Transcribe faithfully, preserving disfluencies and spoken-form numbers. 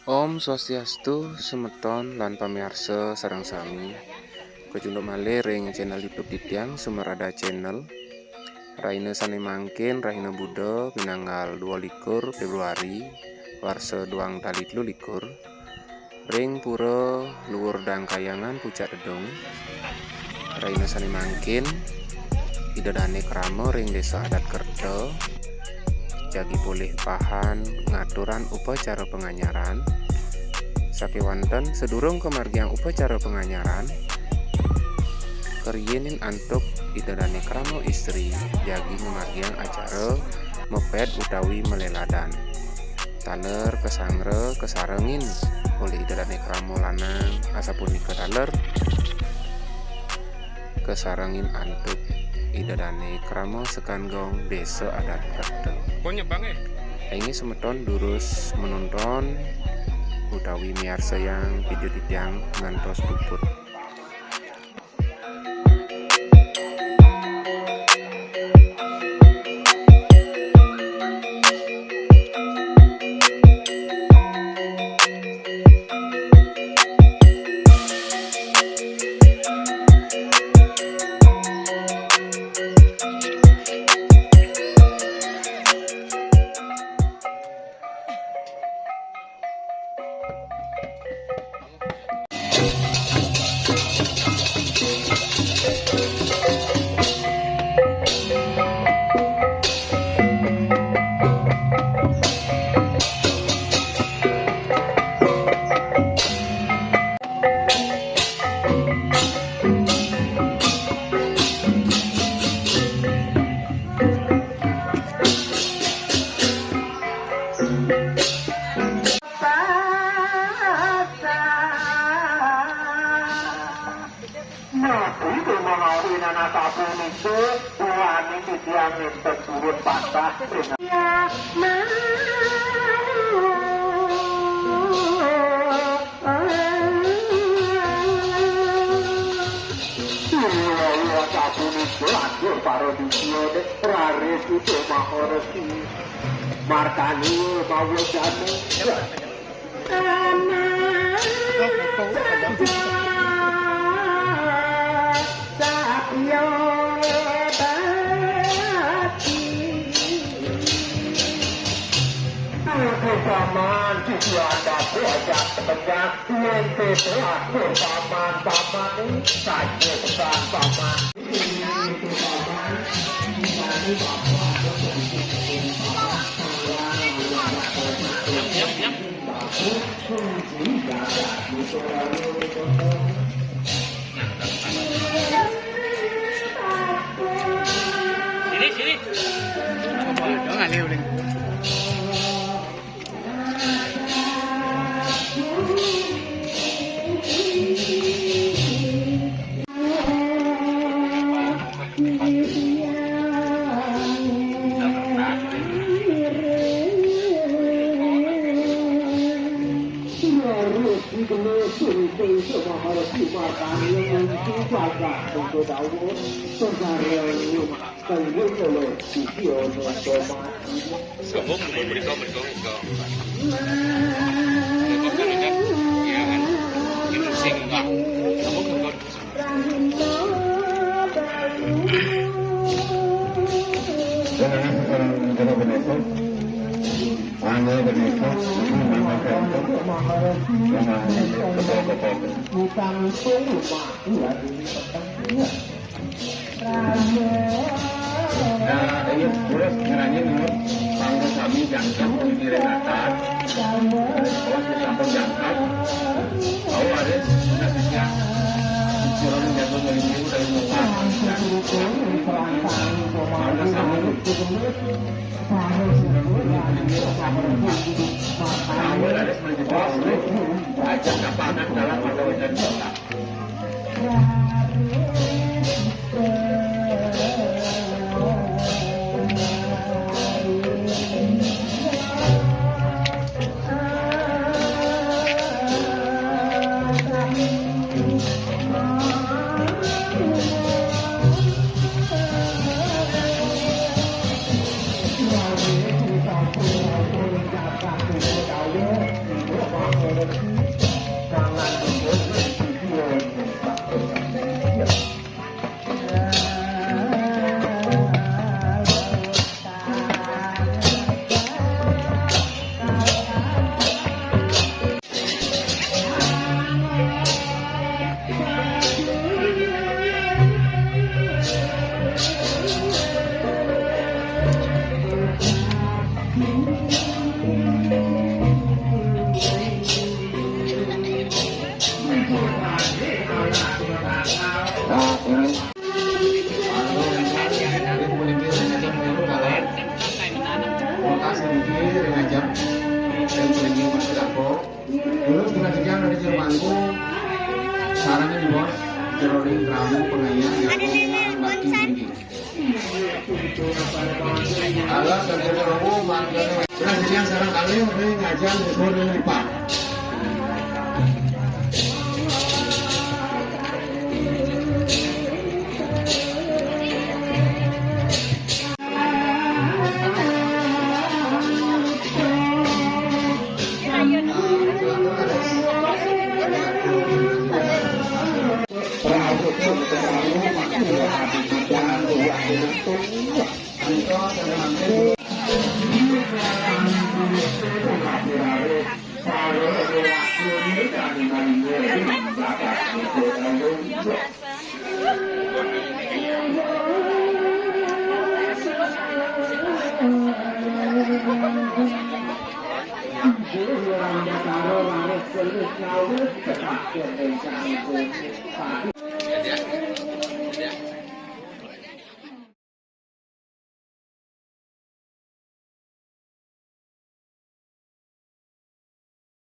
Om Swastiastu, semeton lan pamiarsa sareng sami. Kacunduk malih ring channel YouTube titiang, Sumerada Channel. Rahina sane mangkin, rahina Buda, pinanggal dua likur Februari, warsa duang tali telu likur, ring Pura Luhur Dangkayangan, Pucak Tedung. Rahina sane mangkin, Ida Dane Krama ring Desa Adat Kerta jagi polih pahan ngaturang upacara panganyaran. Sakewanten sadurung kamargiang upacara panganyaran, karienin antuk Ida Dane Krama Istri jagi ngamargiang acara mepet utawi maleladan. Taler kasangra kasarengin olih Ida Dane Krama Lanang, asapunika taler kasarengin antuk Ida Dane Krama Sekan Gong, Desa Adat Kerta. Pun nyebang, eh? Inggih semeton durus menonton utawi miarsayang video titiang ngantos puput. Napi to menawi nanak sapunika, ulane titiang nenten purun patah ring. Ira sapunika atur para dukya dek raris Ida Maharesi Markani mawa jana. Paman, sisi anda diajak sepenjak, yen telah paman-paman ini saja pesan paman. Sini, sini. Apa dong, aneh udah. Sambung, sambung, berikut, berikut, berikut. Berikut, berikut. Iya, kan? Ini pusing, enggak. Sambung, berikut. Ane benika, ane benika, kepok-kepok. Nah, ini terus ngerangi dulu. Mangga sami jangkep, pikirin atas. Awas disampun jangkep. Tahu ada, sudah kerja. Pikiran jatuh dari minggu, dari muka. Mangga sami. Tahu ada, sudah jebos, ajak kapanan dalam mata wajan kita. Terus, dengan sekian dari Jermanku, sarana di bos, jeroning ramu pengayaan yang bakti tinggi. Alas dan jadi ramu, mangkane. Dengan sekian sarana kali, ini ngajar, disuruh lipat.